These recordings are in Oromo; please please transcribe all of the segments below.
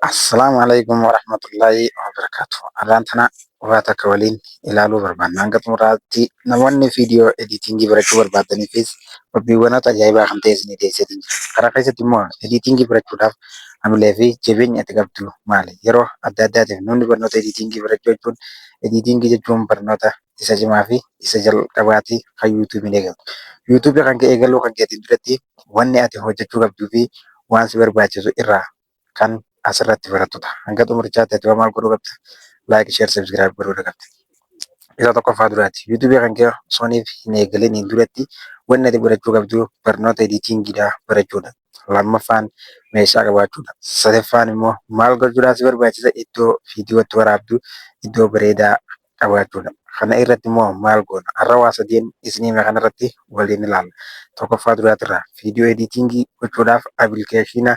Assalaamu alaikum warahmatullaahi wabarakaatu. Har'aan tana waa takka waliin ilaaluu barbaanna. Hanga xumuraatti namoonni viidiyoo editingii barachuu barbaadaniifis qophiiwwanoota ajaa'ibaa kan ta'e isinii dhiyeesseetiin jira. Karaa keessatti immoo editingii barachuudhaaf hamilee fi jabeenya ati qabdu maali? Yeroo adda addaatiif namni barnoota editingii barachuu jechuun editingii jechuun barnoota isa cimaa fi isa jalqabaati kan yuutuubiin eegalu. Yuutuubii kan kee eegaluu kan keetiin duratti wanni ati hojjechuu qabduu fi waan si barbaachisu irraa kan asirratti barattu ta'a. Hanga xumurichaatti ati maal godhuu qabda? Like, share, subscribe godhuu qabda. Isa tokkoffaa duraati. Yuutuubii kan kee osoo hin eegaliniin duratti wanni ati barachuu qabdu barnoota editingiidha barachuudha. Lammaffaan meeshaa qabaachuudha. Sadaffaan immoo maal gochuudhaaf si barbaachisa? Iddoo viidiyootti waraabdu iddoo bareedaa qabaachuudha. Kana irratti immoo maal goona? Har'a waa sadeen isinii hime kanarratti waliin ilaalla. Tokkoffaa duraatirraa viidiyoo editingii gochuudhaaf appilikeeshina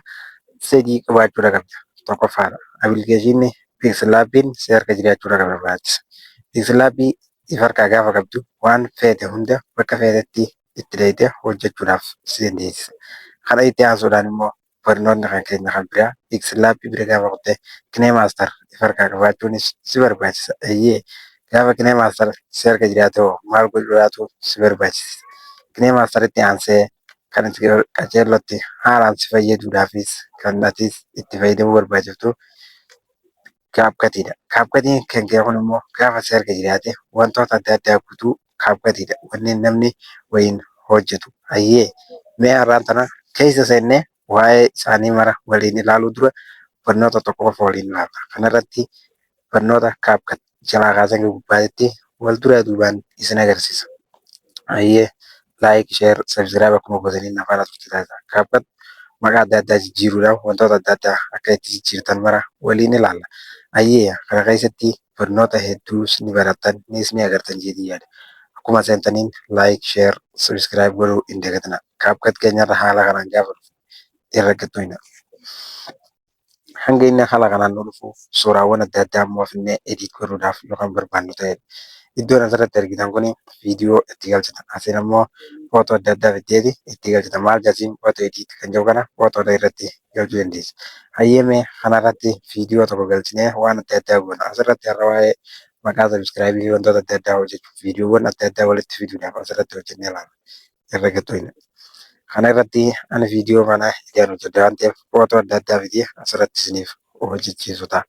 sadii qabaachuudha qabda. Tokkoffaadha. Appilikeeshinni PixelLabiin si harka jiraachuudha barbaachisa. PixelLabii if harkaa gaafa qabdu waan feete hunda bakka feetetti itti dheeyitee hojjechuudhaaf si dandeessisa. Kana itti aansuudhaan immoo barnoonni kan keenya kan biraa PixelLab bira gaafa kutte KineMaster if harkaa qabaachuunis si barbaachisa. Eeyyee, gaafa KineMaster si harka jiraate hoo maal godhuudhaatu si barbaachisa? KineMasteritti aansee kan itti qaceellotti haalaan si fayyaduudhaafis kan atis itti fayyadamuu barbaachiftu CapCutiidha. CapCutiin kan kee kun immoo gaafa si harka jiraate wantoota adda addaa guutuu CapCutiidha. Wanneen namni wayiin hojjetu. Hayyee, mee har'aan tana keessa seennee waa'ee isaanii mara waliin ilaaluu dura barnoota tokko qofa waliin ilaalla. Kanarratti barnoota CapCut jalaa kaasee hanga gubbaatti wal duraa duubaan isin agarsiisa. Hayyee, like, share, subscribe akkuma gootaniin afaan turte taasisa. CapCut maqaa adda addaa jijjiiruudhaan wantoota adda addaa akka itti jijjiirtan mara waliin ilaalla. Hayyee, kana keessatti barnoota hedduus ni barattan nis ni agartan jedhee yaada. Akkuma seentaniin like, share, subscribe godhuu hin dagatinaa. CapCut keenyarra haala kanaan gaafa dhufu irra gattoyna. Hanga inni haala kanaan nu dhufu suuraawwan adda addaa immoo finnee edit godhuudhaaf yookaan barbaannu ta'edha. Iddoon asirratti argitan kun viidiyoo itti galchitan. Asiin immoo footoo adda addaa fiddeeti itti galchitan. Maal jasiin photo edit kan jedhu kana footoodha irratti galchuu dandeessa. Hayyee, mee kanarratti viidiyoo tokko galchinee waan adda addaa goona. Asirratti har'a waa'ee maqaa subscribe fi wantoota adda addaa hojjechuuf viidiyoowwan adda addaa walitti fiduudhaaf asirratti hojjennee ilaalla. Irra gattoyna. Kana irratti ani viidiyoo kana idaan hojjedha waan ta'eef footoo adda addaa fidee asirratti isiniif hojjechiisu ta'a.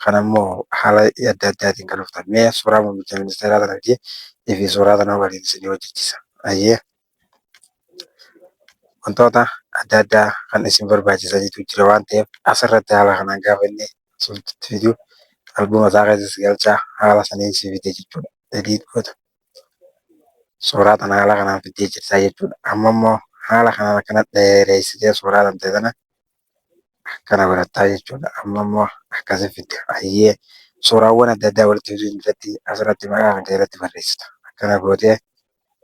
Kana immoo haala adda addaatiin kan dhuftan. Mee suuraa muummicha ministeeraa kana fidee fi suuraa kana waliin isinii hojjechiisa. Hayyee, wantoota adda addaa kan isin barbaachisanitu jira waan ta'eef asirratti haala kanaan gaafa inni sultutti fidu albuma isaa keessas galchaa haala saniin si fide jechuudha. Edit goota. Suuraa tana haala kanaan fiddee jirtaa jechuudha. Amma immoo haala kanaan akkana dheereessitee suuraa tan ta'e tana akkana godhattaa jechuudha. Amma immoo akkasi fidde. Hayyee, suuraawwan adda addaa walitti fiduun duratti asirratti maqaa kan kee irratti barreessita. Akkana gootee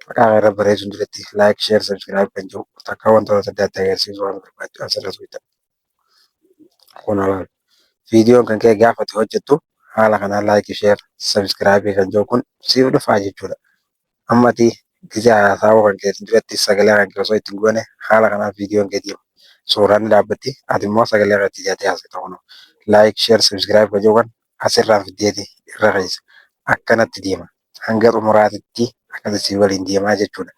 maqaa kee irratti barreessuun duratti like, share, subscribe kan jiru takka wantoota adda addaa agarsiisu waan barbaaddu asirratti hojjeta. Kun olaanu. Viidiyoon kan kee gaafa ati hojjettu haala kanaan like, share, subscribe kan jiru kun siif dhufaa jechuudha. Amma ati gisee haasawuu kan keetiin duratti sagalee kan kee osoo ittiin goone haala kanaan viidiyoon kee deema. Suuraan ni dhaabbatti, ati immoo sagalee keetti dhiyaatee haasofta kunoo. Like, share, subscribe kan jiru kan asirraan fiddeeti irra keessa. Akkanatti deema. Hanga xumuraatitti akkasi si waliin deemaa jechuudha.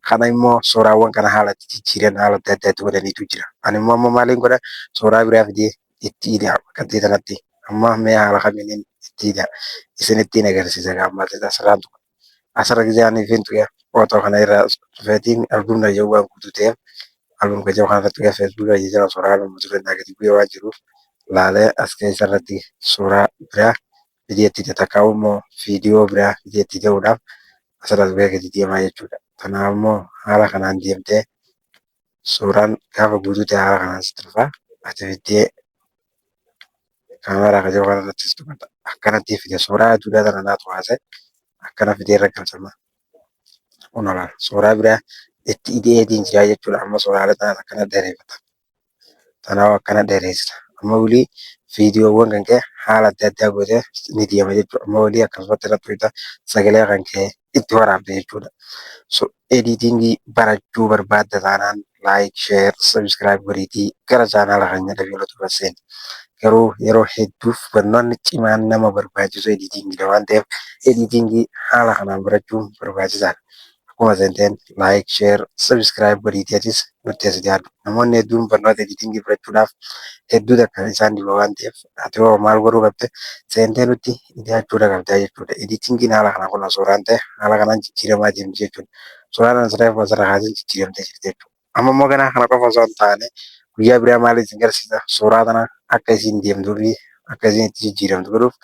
Kana immoo suuraawwan kana haala itti jijjiiran haala adda addaa itti godhaniitu jira. Ani immoo amma maaliin godha? Suuraa biraa fidee itti hidha bakka tanatti. Amma mee haala kamiin itti hidha isinittiin agarsiisa gaammaa asirraan tuqa. Asirra gisee ani ifin tuqe footoo kana irra dhufeetiin albumna yoo waan guutuu ta'eef album kan jedhu kanarratti tuqee Facebooka jira suuraa uummata irraa gadi bu'ee waan jiruuf laalee as keessa irratti suuraa biraa fidee itti takkaa'u immoo viidiyoo biraa fidee itti ta'uudhaaf asirra tuqee gadi deemaa jechuudha. Kanaaf immoo haala kanaan deemtee suuraan gaafa guutuu ta'e haala kanaan sitti dhufa. Ati fiddee kaameraa kan jiru kanarrattis tuqata. Akkanatti fide suuraa aduudhaa tana naatu kaase akkana fidee irra galchama. Kun olaana. Suuraa biraa itti ida'eetiin jira jechuudha. Amma suuraalee tanaas akkana dheereffata. Tanaaf akkana dheeressita. Amma walii viidiyoowwan kan kee haala adda addaa gootee ni deema jechuudha. Amma walii akkasumatti irratti hojjeta sagalee kan kee itti waraabde jechuudha. So editingii barachuu barbaadda taanaan Like, share, subscribe godhiitii gara chaanaala keenya dhageeffatu seeni. Garuu yeroo hedduuf barnoonni cimaan nama barbaachisu editingiidha waan ta'eef, editingii haala kanaan barachuun barbaachisaadha. Akkuma seenteen like, share, subscribe godhiitii atis nutti as dhiyaadhu. Namoonni hedduun barnoota editingii barachuudhaaf hedduu takka isaan dhiba waan ta'eef, ati hoo maal godhuu qabde? Seentee nutti dhiyaachuudha qabdaa jechuudha. Editingiin haala kanaan kun suuraan ta'e haala kanaan jijjiiramaa deemti jechuudha. Suuraan asirraa asirra kaasee jijjiiramtee jirti jechuudha. Amma immoo ganaa kana qofa osoo hin taane, guyyaa biraa maal isin agarsiisa? Suuraa kana akka isiin deemtuu fi akka isiin itti jijjiiramtu godhuuf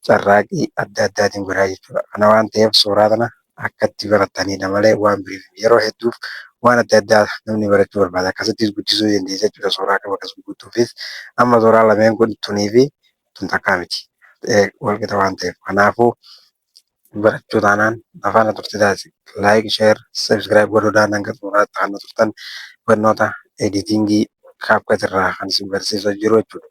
carraaqqii adda addaatiin godhaa jechuudha. Kana waan ta'eef, suuraa kana akka itti barattanidha malee waan biriif yeroo hedduuf waan adda addaa namni barachuu barbaada. Akkasittis guddisuu dandeessa jechuudha suuraa akka bakka guutuufis. Amma suuraa lameen kun tunii fi tun takkaa miti. Walqixa waan ta'eef. Kanaafuu barachuu taanaan afaana turte taasi. Like, share, subscribe godhuudhaan hanga xumuraatti kan turtan barnoota editingii CapCut irraa kan isin barsiisaa jiru jechuudha.